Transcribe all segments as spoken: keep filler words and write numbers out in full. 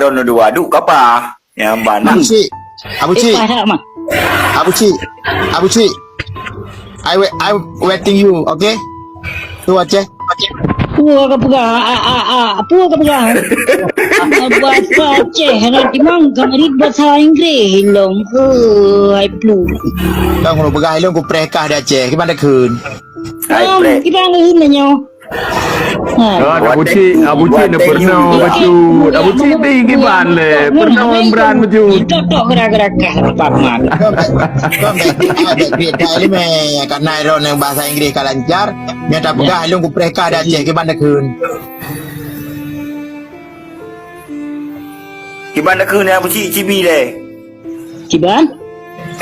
Droeneuh dua duek kapah. Nyang banang. Abu Cik. Abu Cik. Abu Cik. Abu Cik. I wait, I waiting you, okay? Tu Aceh. Peue ka peugah? A, a, a, peue ka peugah? A, bahasa Aceh, hana timang, ka marit bahasa Inggris, long. Hei, hai plu. Long, lu peugah, long, ku preh kah di Aceh. Kiban takheun? Hai, preh. Kiban takheun nyoe? Ha. Ah, Abu Cik, Abu Cik na pernah bacut. Abu Cik di kiban le, pernah membran bacut. Tok-tok gerak-gerak kah tempat mat. Kau baik, kau baik, kau baik, baik, baik, baik, baik, karena orang yang bahasa Inggris ka lancar, nyata peugah, long ku preh kah di Aceh, kiban takheun? Kiban takheun ya, Abu Cik, cibi le. Kiban?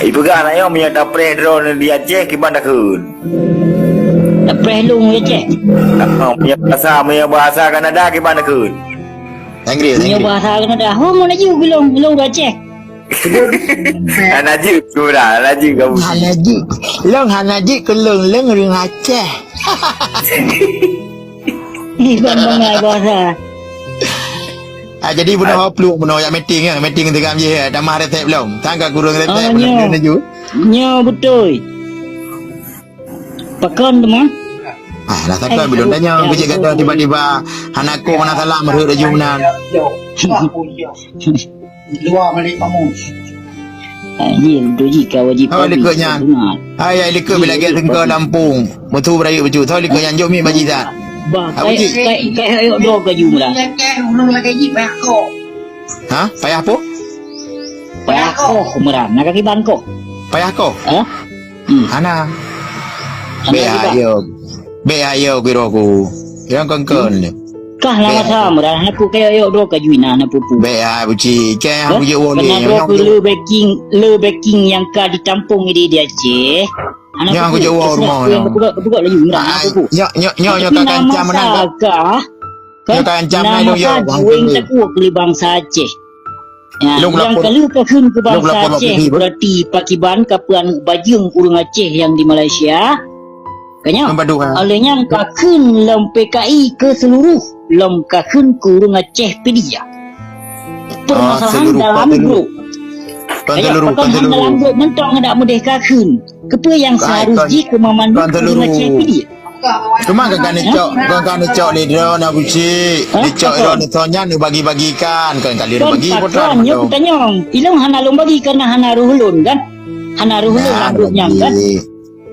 Ipeugah na nyoe, meunyoe tapreh droeneuh di Aceh, kiban takheun? Tapreh lôn di Aceh? Ah, meunyoe bahasa, meunyoe bahasa Kanada, kiban takheun? Inggris, meunyoe Inggris. Bahasa Kanada, ho, mon laju keu lôn, lôn ureueng Aceh. Hana jeuet keu ureueng, hana jeuet keu Abu Cik. Hana jeuet. Lôn hana jeuet keu lôn, lôn ureueng Aceh. Ih, bang bangai bahasa. Ah, jadi bunoe ho pluek bunoe jak meeting ya, meeting tigam je ya. Tamah resep belum? Tangka kurang resep belum, nyoe. Nyoe, nyoe. Nyoe beutôi. Pakon teuma? Ah, dah takon belum tanya, kejap gadoh tiba-tiba hana kong, hana salah, meureuet laju meunan. Luar balik kamu. Ah, iya, betul ji, kau wajib. Oh, likot nyan. Hai, hai, likot bila lagèe sengke lampung. Mutu berayu baju. Tho likot nyan, jom mi baji dah. Bah, Abu Cik. Kai, kai, kai, ayo, dua baju murah. Lagi ji, payah kok. Ha? Payah apa? Payah koh, meuran. Na kaki bangkoh. Payah koh? Ha? Hmm. Hana. Hana. Bèk ayo. Bèk ayo kiro ku. Yang kengken ni. Kah lama sama dah, hana pu kayo yok dua kaju ina, hana pupu. Bèk ah, Abu Cik. Cai aku je wong ni. Kena dua ku le backing, le backing yang ka ditampung di, di Aceh. Hana pupu. Yang aku je wong rumah ni. Yang kebuka, kebuka laju, hana pupu. Nyo, nyo, nyo, nyo ka kancam menang. Kah? Nyo ka kancam menang, yo. Jueng takue keu bangsa Aceh. Ya, nyang ka lheueh kakheun keu bangsa Aceh, berarti pakiban kapeue aneuk bajeueng ureueng Aceh nyang di Malaysia. Ka nyoe. Oleh nyan kakheun lom P K I keu seuluruh, lom kakheun keu ureueng Aceh Pidie. Permasalahan dalam grup. Ka nyoe, pakon han dalam grup mantong adak meudeh kakheun. Kepeue nyang seharus jih keu mandum ureueng Aceh Pidie? Cuma kan, kan dicok, kan, kan dicok lé droeneuh, Abu Cik. Dicok droeneuh nyan neubagi-bagikan, kan kali neubagi. Kon patron, nyoe kutanyong. Ilôn hana lôn bagi karena hana roh lôn, kan? Hana roh lôn lam grup nyan, kan?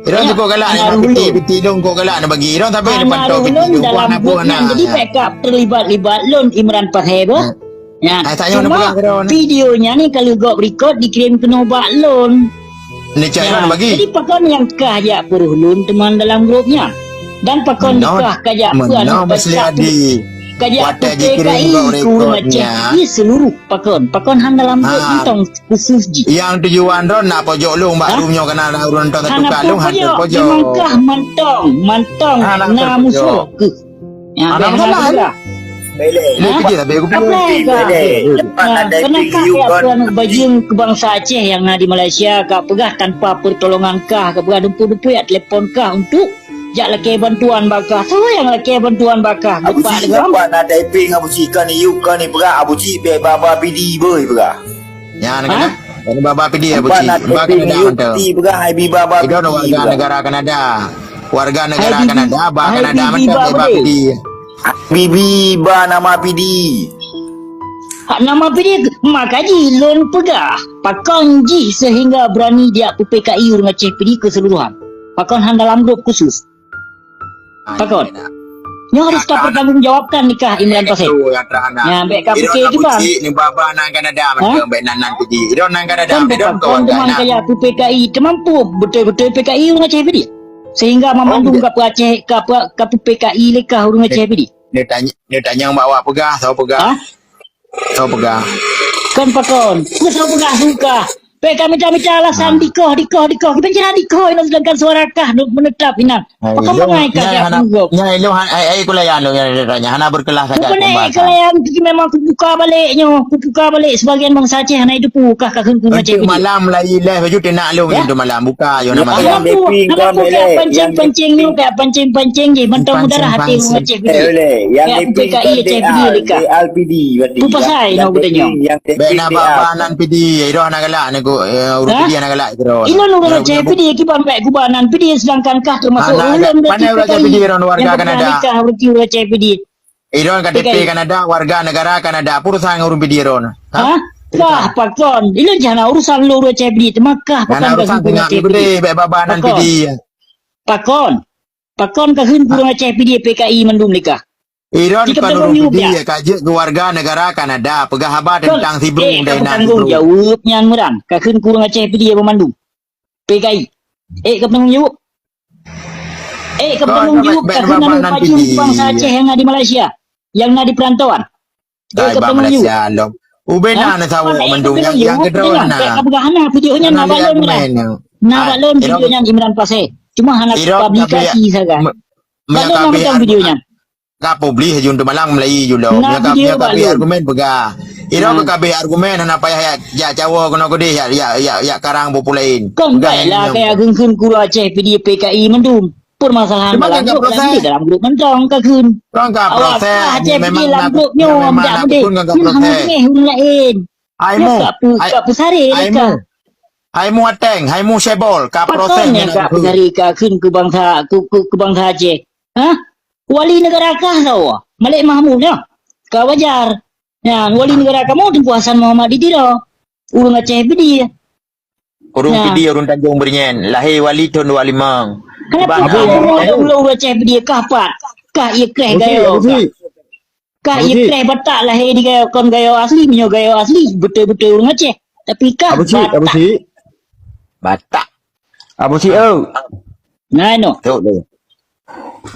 Droeneuh cukup galak, hana roh lôn. Piti, piti lôn kok galak neubagi. Droeneuh tapi hana roh lôn dalam grup nyan. Jadi backup terlibat-libat lôn Imran Pasé beuh. Ya, cuma video nyan ni kalau gop record dikirim keunoe bak lôn. Ni cak lôn bagi. Jadi pakon nyang kah jak peuruh lôn teuma dalam grup nyan? Dan pakon dikah kajak peuan kajak P K I keu ureueng Aceh di seluruh pakon. Pakon han dalam grup mantong khusus jih. Yang tujuan droeneuh nak pojok lôn bak room nyoe keunan ureueng nonton satu kalung han pojok. Memang kah mantong, mantong na musoh keuh. Hana masalah. Lé keuji tapi aku pilih. Kenapa ya peuan bajeueng keu bangsa Aceh nyang na di Malaysia ka peugah tanpa pertolongan kah, ka peugah dumpue-dumpue jak telepon kah untuk jak lakée bantuan bak kah? Soe nyang lakée bantuan bak kah? Abu Cik, dapat na typing Abu Cik, kan yuk kan peugah Abu Cik bak Baba Pidi beuh peugah. Nyan kan? Baba Pidi Abu Cik. Bak Kanada mantong. Peugah hai bi Baba Pidi. Warga negara Kanada. Warga negara Kanada, ba Kanada mantong Baba Pidi. Bibi ba nama Pidi. Hak nama Pidi, maka jih lôn peugah. Pakon jih sehingga berani jak peuPKI ureueng Aceh Pidi keseluruhan. Pakon han dalam grup khusus. Pakon. Nyoe harus ka pertanggungjawabkan nikah Imran Pasé. Nya, bèk ka pike kiban. Ni baba nan Kanada mantong, bèk nan, nan Pidi. Idong nan Kanada, idong kawan nan. Teuma kaya peuPKI, teuma peue beutôi-beutôi PKI ureueng Aceh Pidi. Sehingga mamandum ka peuAceh, ka peuPKI lé kah ureueng Aceh Pidi. Ni tanya, ni tanya bak awak peugah, soe peugah? Soe peugah? Kon pakon. Peue soe peugah suka? Pek ka mita-mita alasan dikoh, dikoh, dikoh. Kiban cara dikoh inoe sedangkan suara kah nu-, menetap inan. Hai, pakon ilong, bangai kah nyai hana, nyai ilong han-, ai, ai kulayan lôn nyai tanya, hana berkelah sagai. Bukan eh, kulayan tu memang kubuka balik nyoe, kubuka balik sebagian bangsa Aceh hana itu pu kah ka kheun ku Aceh. Untuk malam lai leh baju tenak lông untuk malam buka yo nama. Ayam deping kan boleh. Pancing-pancing nyoe, pancing-pancing je, mantong udara hati Aceh. Eh, boleh. Yang deping kan P K I Aceh P D A, P D A, P D A. Bupasai no geutanyoe. Bek na ba-ba nan P D A, iroh na galak ni ku, eh, ureueng P D A na galak. Inoe ureueng Aceh P D A kiban bek kuba nan P D A sedangkan kah termasuk ulôn. Pandai ureueng Aceh P D A, ureueng warga Kanada. Kah ureueng Aceh P D A. Iroe K T P Kanada, warga negara Kanada. Apa urusan ngon ureueng P D A iroe? Hah? Kah pakon? Ilôn jih hana urusan lôn ureueng Aceh P D A, teuma kah pakon ka urusan tengah P D A, bek baba nan P D A. Pakon? Pakon ka kheun ureueng Aceh P D A P K I mandum lé kah? Iroe kon ureueng P D A, ka jeuet keu warga negara Kanada, peugah haba teuntang Sibrung dan Sibrung. Jaweueb nyan meunan, ka kheun ureueng Aceh P D A mandum. P K I. Eh, ka peutanggung jaweueb. Eh, ka peutanggung jaweueb ka kheun aneuk pacu bangsa Aceh nyang na di Malaysia, nyang na di perantauan. Eh, ka peutanggung jaweueb. Ubé na na sawo mandum nyang nyang keudroe na. Ka peugah hana video nyan na balon. Na balon video nyan Imran Pasé. Cuma hana publikasi sagai. Balon na video nyan. Ka publish jun teumalang meulai ju lom. Nyoe ka, nyoe ka beh argumen peugah. Irong ka beh argumen hana payah jak, jak cawo keunoe keudeh jak, jak, jak, jak karang bupu laén. Kon baiklah kaya kheun-kheun kuru Aceh P D A P K I mandum. Permasalahan dalam grup, dalam grup mantong ka kheun. Awak proses, Aceh P D A dalam grup nyoe memang jak mudeh. Memang hana dengeh ureueng laén. Hai mu, hai mu ateng, hai mu sebol, ka proses nyan ka peusari ka kheun keu bangsa, keu, keu, keu bangsa Aceh. Hah? Wali negara kah sawa? Malik Mahmud nyoe. Ka wajar. Nyan wali negara kamoe Teungku Hasan Muhammad di Tiro. Ureueng Aceh Pidie. Ureueng Pidie, ureueng Tanjong Beurinyèn. Lahé wali thôn dua limong. Kenapa kamoe ureueng Aceh Pidie kah pat? Kah ié kreh gayo kah? Kah ié kreh Batak lahé di gayo kon gayo asli, meunyoe gayo asli beutôi-beutôi ureueng Aceh. Tapi kah Batak. Batak. Abu Sik, oh. Nah, no. Tok deh.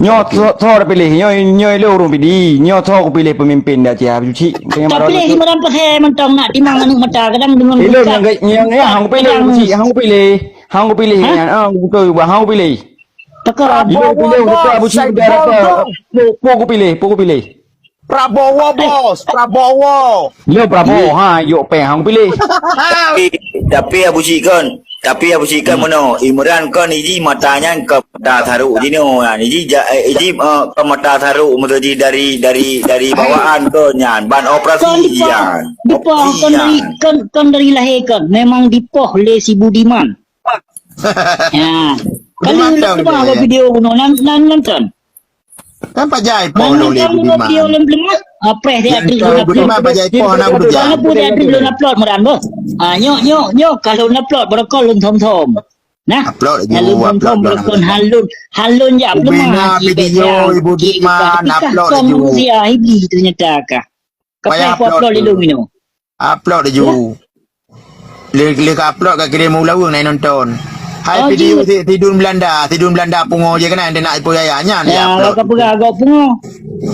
Nyoe tho, tho dah pilih. Nyoe, nyoe le ureueng Pidie. Nyoe tho kupiléh pemimpin di Aceh. Abu Sik. Tapi lé si Imran Pasé mantong nak timang aneuk mata kadang deungon ilong nyang, nyang, nyang hang kupiléh, Abu Sik. Hang kupiléh. Hang kupiléh nyan. Ah, beutôi bah hang kupiléh. Teka. Ilong kupiléh, Abu Sik. Dah rata. Po, po kupiléh, po kupiléh. Prabowo, bos, Prabowo. Yo Prabowo, ha, yok peh hang pilih. Tapi, tapi Abu Sik kon, tapi Abu Sik kon meunoe, Imran kon iji mata nyan kon mata sarok jinoe nyan. Iji ja, eh, iji, eh, kon mata sarok meutoji dari, dari, dari bawaan kon nyan, ban operasi nyan. Dipoh kon dari, kon, kon dari lahé kon, memang dipoh lé si Budiman. Ya. Kalau nak video bunoe nan, nan nonton. Kan pajai po lôn lé Budiman. Video lôn belum. Apa dia Budiman pajai po nak Budiman. Kalau pun dia belum upload meran boh. Ah, nyok, nyok, nyok. Kalau upload barokon lôn thom-thom. Nah, upload laju, upload laju. Halun, halun jak belum. Video Budiman upload laju. Sia iblis ternyata kah. Payah upload laju. Upload laju. Lé, lé ka upload ka kirém u laweueng na nonton. Hai video si, sidun Belanda, sidun Belanda pungo je keunan dia nak ipuyaya nyan. Ya, ka peugah agak pungo.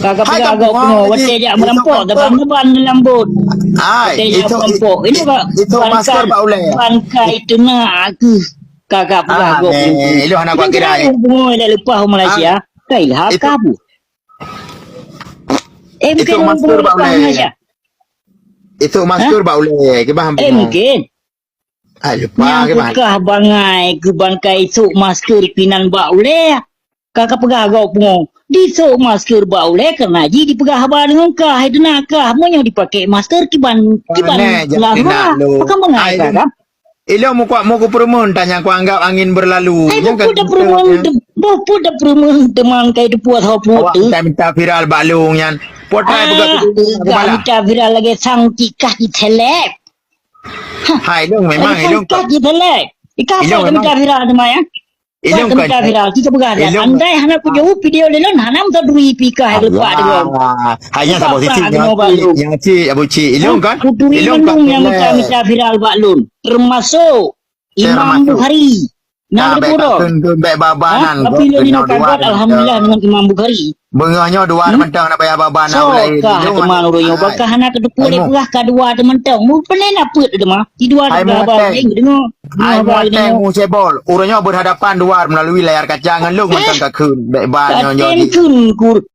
Ka, ka peugah agak pungo. Watèe jak meurampok, teban-teban lambot. Hai, itu, itu masker bak ulèe. Ban kai teunak aku. Ka, ka peugah agak pungo. Ilong hana kuat kira. Pungo dah leupah u Malaysia. Kai lah ka bu. Eh, mungkin masker bak ulèe. Itu masker bak ulèe, kibah. Eh, mungkin. Ah, lupa. Nyang kibah. Kah bangai keu bangkai sok masker pinan bak ulèe. Ka, ka peugah gop pungo. Disok masker bak ulèe keureuna jih dipeugah haba deungon kah, hai deungon kah. Meunyoe dipakai masker kiban, kiban lah. Pakon bangai kah, kan? Ilong mukuak muku peureumeun tanya kuanggap angin berlalu. Hai, buku dah peureumeun, buku dah peureumeun teuma kai teupuas ho putu. Awak minta, minta viral bak lôn nyan. Potrai buka tu. Minta viral lagi sang cikah di telek. Hai, ilong memang ilong kah di telek. Ikah ilong minta viral teuma ya. Ilong kan viral, kita peugah dah. Andai hana kujaweueb video lé lôn, hana meusadui pih kah leupah deungon. Hanya saboh titik nyang cit, nyang cit, Abu Cik. Ilong kan? Kuturi ilong kan mandum nyang mita-mita viral bak lôn. Termasuk Imam Bukhari. Nah, bèk kheun, kheun bèk baban nan. Tapi lôn nyoe ka gèt, alhamdulillah, ngon Imam Bukhari. Beungoh nyoe dua mantong na payah baban na ulèe. Soe ka teuma ureueng nyoe, bah ka hana teupeu lé peugah ka dua teumantong. Mu peunen na peuet teuma. Di dua teuma ba leng deungoe. Ai muateng mu cebol. Ureueng nyoe berhadapan dua melalui layar kaca ngon lôn mantong ka kheun. Bèk ba nyoe nyoe. Kheun kur.